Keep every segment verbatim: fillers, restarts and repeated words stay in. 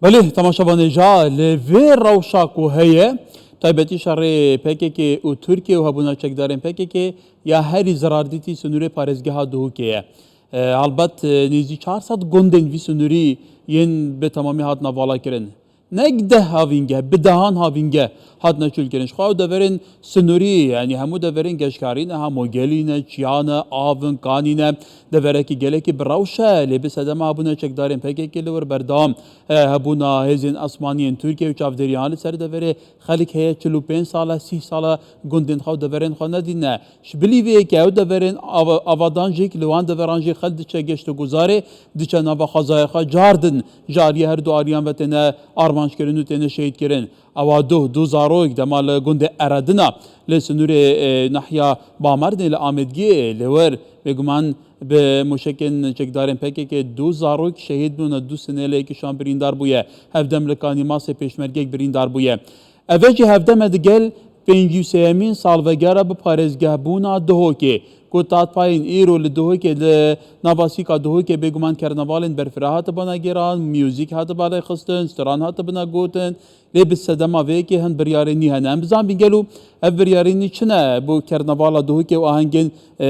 Belê, temaşevanê ja li vê rewşa ku heye, taybetî şerê P K K û Tirkiye û hebûna çekdarên P K K ya herî zirardîtî sinûrê parêzgeha Duhokê ye. E, helbet, e, nêzî çar sed gundên vî sinûrî yên bi temamî hatina vala kirin. Nek deh havînge, bi dehan havînge hatine çûlkirin. Ji xwe ew deverên sinûrî, yanî hemû deverên geşkarî ne, hemogelî ne, çiya ne, av in, kanî ne. Deverekî gelekî bi rewş e, lê bi sedema hebûna çekdarên P K K li wir berdewam e, hebûna hêzên esmaniyên Tirkiye û çavdêriya li ser deverê xelk heye çil û pênc sal e, sî sal e gundên xwe û deverên xwe nedîne. Ji bilî vê yekê ew deverên ava-, avadan jî li wan deveran jî xelk diçe geşt û guzarê, diçe nava xwezaya xwe, car din ji aliyê her du aliyan ve têne armanckirin û têne şehîdkirin. Ewa duh, du zarok dema li gundê Eredina li sinûrê, e, nahya Bamerdê li Amêdgiyê li wir bêguman bi mûşekên çekdarên P K K du zarok şehîd bûne, du sinêlê yekîşan birîndar bûye. Hevdem li kanî masê pêşmergeyek birîndar bûye. Eve jî hevdem e digel pêncî û sêyemîn salvegera bi parêzgehbûna Duhokê, ku tatpayên îro li Duhokê, li nava sîka Duhokê bêguman kernevalên berfireh hatibana gêran, muzîk hatiba lê xistin, stran hatibine gotin, lê bi sedema vê yekê hin biryarên nî hene. Em bizanbîn gelo ev biryarên nî çi ne bo kernevala Duhokê û ahengên, e,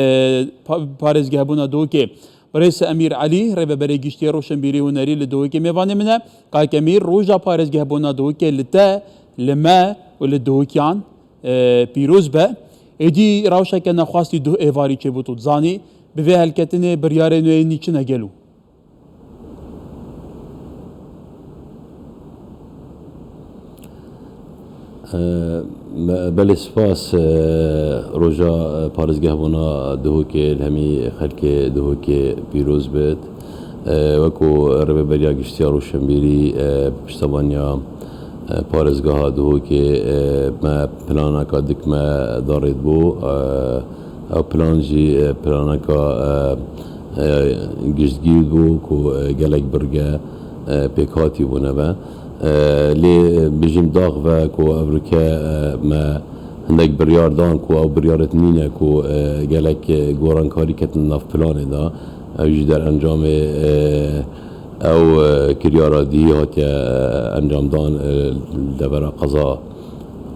pa-, parêzgehbûna Duhokê? Birêz Emîr Elî, rêveberê giştî yê roşenbîrî û hunerî li Duhokê mêvanê min e. Kak Emîr, roja parêzgehbûna Duhokê li te, li me û li Duhokiyan, e, pîroz be. Êdî rewşeke nexwastî duh êvarî çêbû, tu dizanî. Bi vê helketinê biryarên wê nî çi ne gelo? E, be-, belê spas, e, roja, e, parêzgehbûna Duhokê li hemî xelkê Duhokê pîroz bit. E, weko Rêveberiya Giştî ya Roşenbîrî, e, bi piştevaniya, e, parêzgeha Duhokê, e, me planeka dik me darêt bû. E, ew plan jî, e, planeka, e, e, giştgîr bû ku, e, gelek birge, e, pêkhatî bûne be. E, lê, e, bijîm dax ve ku evrike, e, me hindek biryar dan ku ew biryaret nîne ku, e, gelek, e, gorankarî ketin nav planê de. Ew jî derencamê, e, ew, e, kiryara dihî hatiye, e, encamdan, e, li devera qeza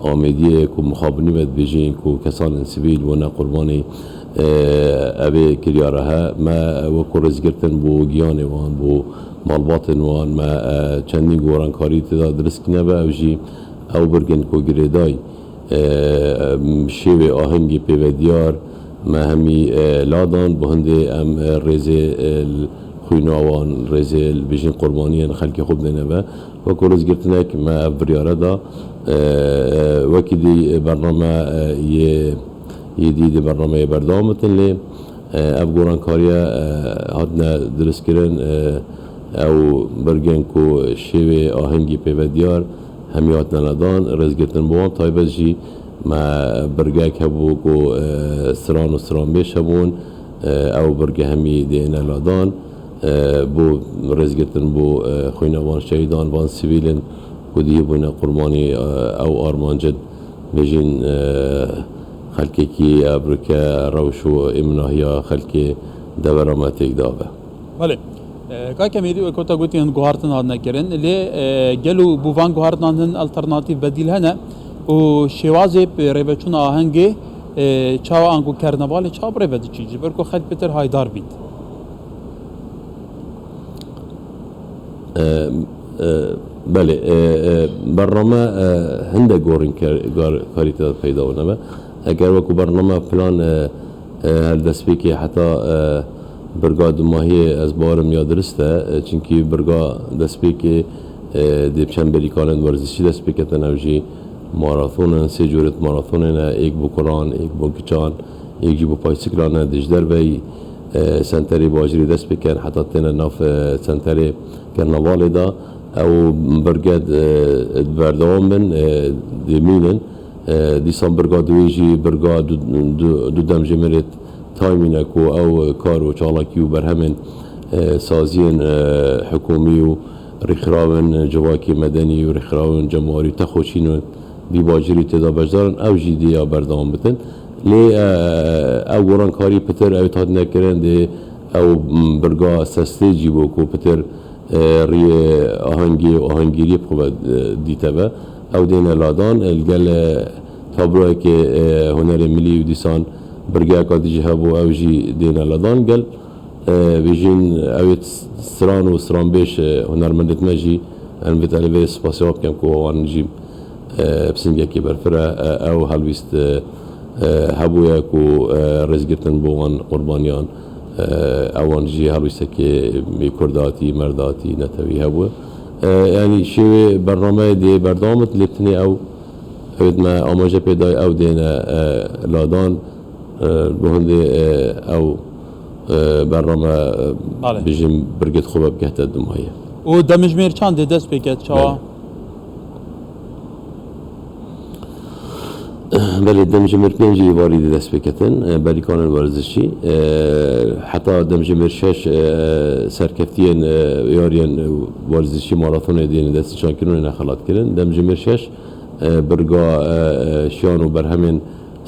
Amêdiyê ku mixabinî ve dibêjin ku kesanên sivîl bûne qurbanî, e, evê kiryara he. Me wekû rêzgirtin bo giyanê wan, bo malbatên wan, me, e, çendî gorankarî tê de dirist kine be, ew jî ew birgên ku girêdayî, e, şêwê ahengî pêvediyar me hemî, e, ladan, bi hindê em, e, rêzê, e, xwîna wan, rêzê li bijîn qurbaniyên xelkê xwe bidêne be. Wekû rêzgirtinek me ev biryare da. E, e, wekî dî bername, e, yê, yê dî di bernameyê berdewam bitin lê, e, ev gorankariye, e, hatine diristkirin, e, ew birgên ku şêwê ahengî pêvediyar hemî hatine nedan, rêzgirtin bi wan taybet jî me birgek hebû ku, e, stran û stranbêj hebûn, e, ew birge hemî dêne ladan, e, bo rêzgirtin bo, e, xwîna van şehîdan, van sivîlin ku dihî bûne qurbanî, e, ew armancin bêjin, e, xelkekî evrike rewş û îmnahiya xelkê devera me têk dabe. Belê. E, Kak Emîrî, wek te gotî, hin guhartin hatine kirin. Lê, e, gelo bo van guhartinan hin alternatîf, bedîl hene? Û şêwazê rêveçûna ahengê, e, çawa anku kernevalê çawa bi rê ve diçî? Ji ber ku xelk pitir haydar bît. E, e, belê, e, e, bername, e, hindek gorînker-, gar-, karî te de peyda bûne be. Eger wekû bername plan, e, e, her destpêkê heta, e, birga dumahiyê ez bawerim ya dirist e, e, çunkî birga destpêkê, e, dê çend berîkanên werzişî dest pê ketin, ew jî marathon in, sê corêt marathonê ne, êk bo kuran, êk bo kiçan, êk jî bo paysiklan e, dijderveyî, e, senterê bajirî dest pê ken, heta têne nav, e, senterê kernavalê de, ew birge, e, berdewam bin, e, dê mînin. E, dîsan birga duwê jî, birga du, du, du dem jê me rê taymîne ku ew kar û çalakî û berhemên, e, saziyên, e, hikûmî û rêkxirawên civakê medenî û rêkxirawên cemawerî texoşîn û vî bajêrî tê de beşdar in, ew jî dê ya berdewam bitin. Lê, e, ew gorankarî pitir ew ê hatine kirin, dê ew, m, birga sestê jî bû ku pitir e, riyê ahengî û ahengîriyê bi xwe ve, e, dîte ve. Ew dêne ladan, e, li gel, e, tabloyekê, e, hunerê milî û dîsan birgeyeka dijî hebû, ew jî dêne ladan. Gel, e, bêjîn ew ê stran û stranbêj, e, hunermendêt me jî em vê tenê vê spasiya bikim ku wan jî, e, pisingekî berfireh, e, ew helwîst, e, e, hebûye ku, e, rêzgirtin bo wan qurbaniyan, e, ewan jî helwîstekê bi kurdatî, merdatî, netewî hebû. E, yanî şêwê bernameyê dê berdewam bit, lê tenê ew, ew me amaje pê dayî ew dêne, e, ladan, e, bi hindê, e, ew, e, bername, e, Bale. bijîm birgit xwe ve bigehte dimayê. Û demjimêr çandê dest pê ket, çawa? Belê. Belê, demjimêr pêncî êvarî de dest pê ketin, e, berîkanên werzişî. E, heta demjimêr şeş, e, serkeftiyên, e, yariyên, e, werzişî maratonê dê yên destnîşankirinê ne xelatkirin. Demjimêr şeş, e, birga, e, e, şiyan û berhemên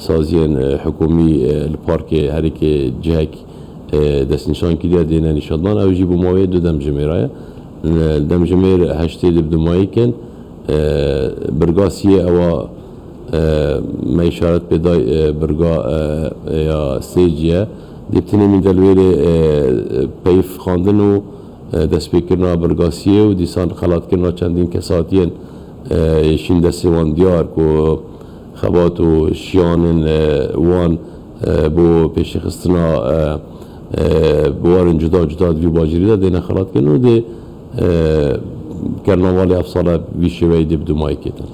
saziyên, e, hikûmî, e, li parkê herikê cihek, e, destnîşan kiriye dêne nîşandan. Ew jî bo mawê du demjimêra ye. E, demjimêr heştê dê bi dimayî kin. E, birga siyê ewa, e, me îşaret pê day, e, birga, e, ya sêcî ye. Dê tinê mîn de li wêrê, e, peyv xwendin û, e, destpêkirina birga siyê û dîsan xelatkirina çendîn kesatiyên, e, yê şîn destê wan diyar ku xebat û şiyanên, e, wan, e, bo pêşêxistina, e, e, biwarên cuda cuda di vî bajêrî de dêne xelatkirin û dê, e, kernavalê ev sale vî şêweyî dê bi dumahî ketin.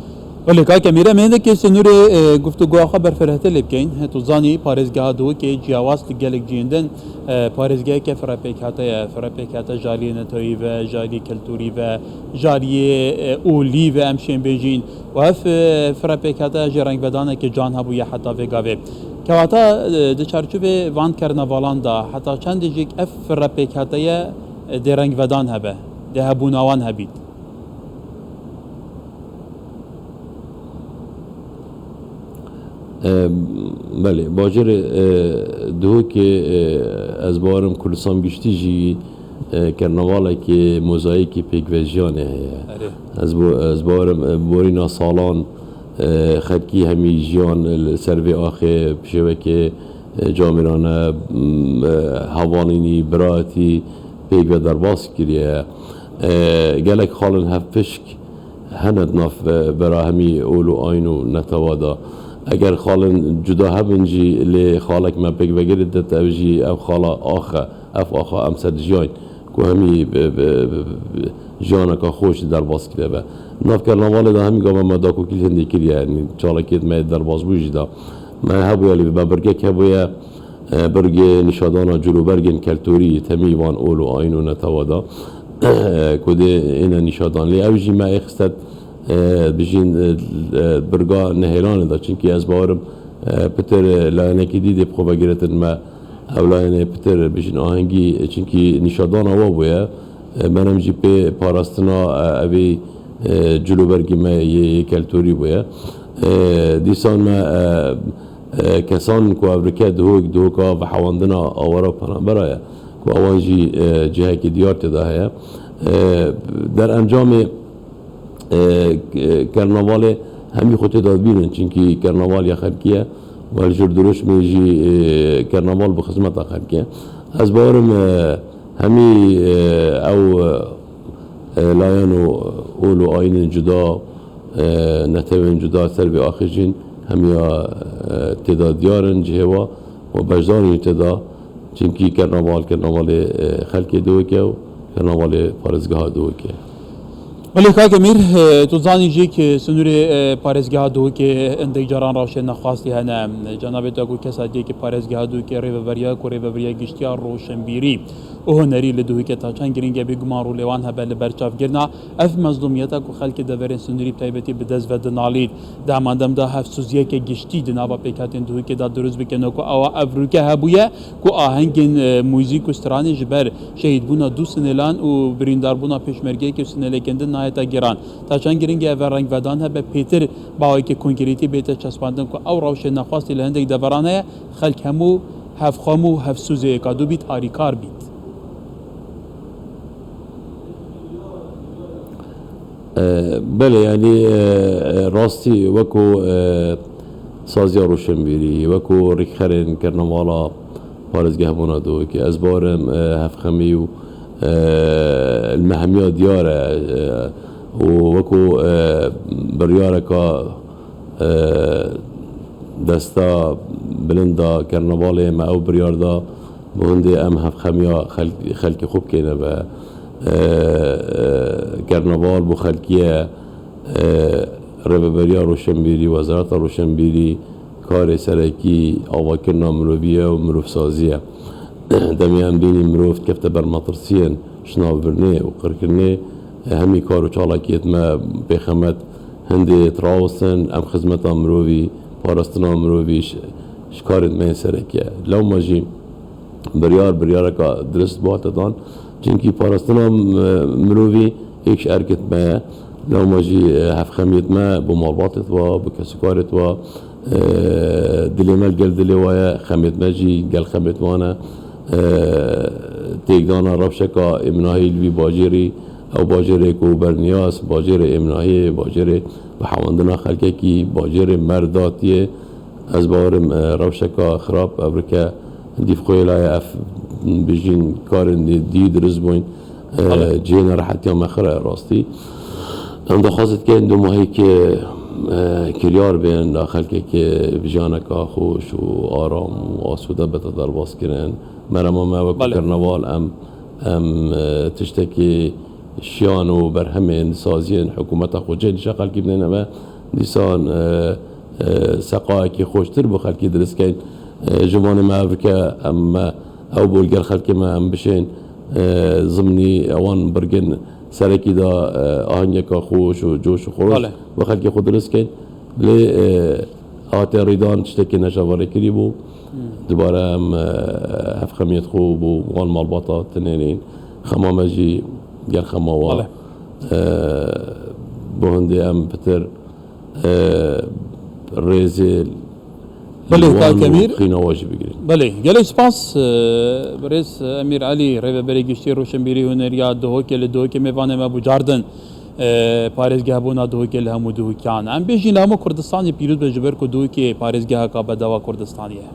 Belê, kake Mîr, em hêndekê sînorê, e, guftûgoya xwe berfirehtir lê bikeyn. Tu zanî, parêzgeha Duhokê ciyawaz li gelek cihên din, e, parêzgeheke firepêkhate ye. Firepêkhate ji aliyê netewî ve, ji aliyê keltûrî ve, ji aliyê, e, olî ve em şên bêjîn. Û ev, e, firepêkhate jî rengvedaneke can hebûye heta vê gavê. Kewata, e, di çarçovê van kernevalan de heta çendê jî ev firepêkhate ye, e, dê rengvedan hebe, dê hebûna wan hebît? E, belê, bajêrê, e, Duhokê, e, ez bawerim Kurdistan giştî jî, e, kernavalekê, mozayîkê pêkvejiyanê heye. Erê. Ez bo-, ez bawerim, e, borîna salan, e, xelkî hemî jiyan li ser vê axê bi şêwekê, e, camêrane, m, e, hevalînî, biratî pêk ve derbas kiriye. E, gelek xalên hevpişk hene di nav, e, berahemî ol û ayn û netewa de. Eger xalên cuda hebin jî, lê xalek me pêk vegirî dit, ev jî ev xala ax e, ev axa em ser dijiyayn, ku hemî bi, bi, bi, bi jiyaneka xweş derbas kiriye be. Nav kernavalê de hemî gava me dakokî hindê kiriye, yanî çalakiyêt me derbas bû jî da. Me hebûye lê me birgek hebûye, e, birgê nîşadana cilûbergên keltorî temî van ol û ayn û netewa da, e, ku dê êne nîşadan. Lê ew jî me êxistet, e, bijîn, e, e, birga nehêlanê da. Çimkî ez bawerim, e, pitir, e, layenekî dî dê bi xwe vegiritin me. Ew layenê pitir bijîn ahengî, e, çimkî nîşadana wa bûye. E, menem jî pê parastina, e, evî, e, cilûbergî me yê, yê keltorî bûye. E, dîsan me, e, e, kesan ku ev rike Duhok, Duhoka vehewandina awara û penabera ye, ku ewan jî, e, cihekî diyar tê de heye. E, derencamê, e, e, kernavalê hemî xwe tê de dibînin, çimkî kernaval ya xelkî ye, û li jêr dirûşmê jî, e, kernaval bi xizmeta xelkê ye. Ez bawerim, e, hemî, e, ew, e, layan û ol û ayînên cuda, e, netewên cuda ser vê axê jîn hemiya, e, tê de diyar in cihê wa û beşdarî jî tê de, çimkî kernaval, kernavalê, e, xelkê Duhokê û kernavalê parêzgeha Duhokê. Belê kake Mîr, e, tu zanî jî ku sînorê, e, parêzgeha Duhokê hindek caran rewşên nexwastî hene. Cenabê te ku kesatiyekî parêzgeha Duhokê rêveberiya ku rêveberiya giştiya roşenbîrî û hunerî li Duhokê ta çend girîng e, bêguman rolê wan hebe li ber çavkirina ev mezlûmiyeta ku xelkê deverên sînorî bi taybetî bi dest ve dinalît. Di heman dem de hevsûziyeke giştî di nava pêkhatên Duhokê de dirust bike, ku ewa ev rûke hebûye ku ahengên, e, muzîk û stranê ji ber şehîdbûna du sinêlan û birîndarbûna pêşmergeyekê û sinêlekên din nayête giran. Ta çend girîng e ev rengvedan hebe, pêtir bi awayekî konkretî bête çespandin ku ew rewşê nexwastî li hindek deveran heye, xelk hemû hevxwem û hevsûzê yeka dû bît, harîkar bît. E, belê, yanî, e, e, rastî weko, e, saziya roşenbîrî, weko rêkxerên kernevala parêzgehbûna Duhokê, ez bawerim, e, hevxemî û, e, li me hemiya diyar e, e, û weko, e, biryareka, e, desta bilind a kernevalê me ew biryar da, bi hindê em hevxemiya xelk-, xelkê xwe bikeyne ve, e, e, kerneval bo xelkî ye, e, rêveberiya roşenbîrî, wezareta roşenbîrî karê serekî avakirina mirovî ye û mirovsazî ye. Demê em bînî mirov dikefte ber metirsiyên şinavbirinê û qirkirinê, e, hemî kar û çalakiyêt me pêxemet hindê dirawestin, em xizmeta mirovî, parastina mirovî ji, ji karên me yên serek e. Lewma jî biryar, biryareka dirist bihate dan. Çimkî parastina, e, mirovî yek ji erkêt me ye. Lewma jî, e, hevxemiyêt me bo malbatêt wa, bo kesûkarêt wa, e, dilê me li gel dilê wa ye, xemêt me jî gel xemêt wan e. E, têkdana rewşeka êmnahî li vî bajêrî, ew bajêrê ku berniyas, bajêrê êmnahiyê, bajêrê bihewendina xelkekî, bajêrê merdatiyê, ez bawerim, e, rewşeka xirab ev rike dîv xwe yê layê ev bijîn karên dî, dî dirist bûyn. E, Belê. Cihê nerehetiya me xira ye rastî. Em daxwazê dikeyn du mahî ke, e, kiryar bên, da xelkekê bi jiyaneka xweş û aram û asude bete derbas kirin. Merema me wek Belê. Kerneval em, em, e, tiştekî şiyan û berhemên saziyên hikûmeta xwe cê nîşa xelkî bidêne me. Dîsan, e, e, seqayekî xweştir bi xelkî dirist keyn. E, ji vanê me ev rike em, me ew bol gel xelkê me em bişên, e, zimnî ewan birgên serekî da, e, ahengeka xweş û coş û xweş Belê. Bi xelkê xwe dirist keyn. Lê, e, hate rîdan tiştekî neşaverêkirî bû. Hmm. Dubare em, e, hevxemiyêt xwe bo wan malbata tinêrîn. Xema me jî gel xema wa. Belê. E, bo hindê em pitir, e, rêzê Belê, li wan Kak û Emîr. Xîna wa jî bigirin. Belê, gelek spas, e, birêz Emîr Elî, rêveberê giştî roşenbîrî huneriya Duhokê, li Duhokê mêvanê me bû cardin, e, parêzgehbûna Duhokê li hemû Duhokiyan. Em bêjîn li hemû Kurdistanê pîroz be ji ber ku Duhokê parêzgeheka bedava Kurdistanê ye.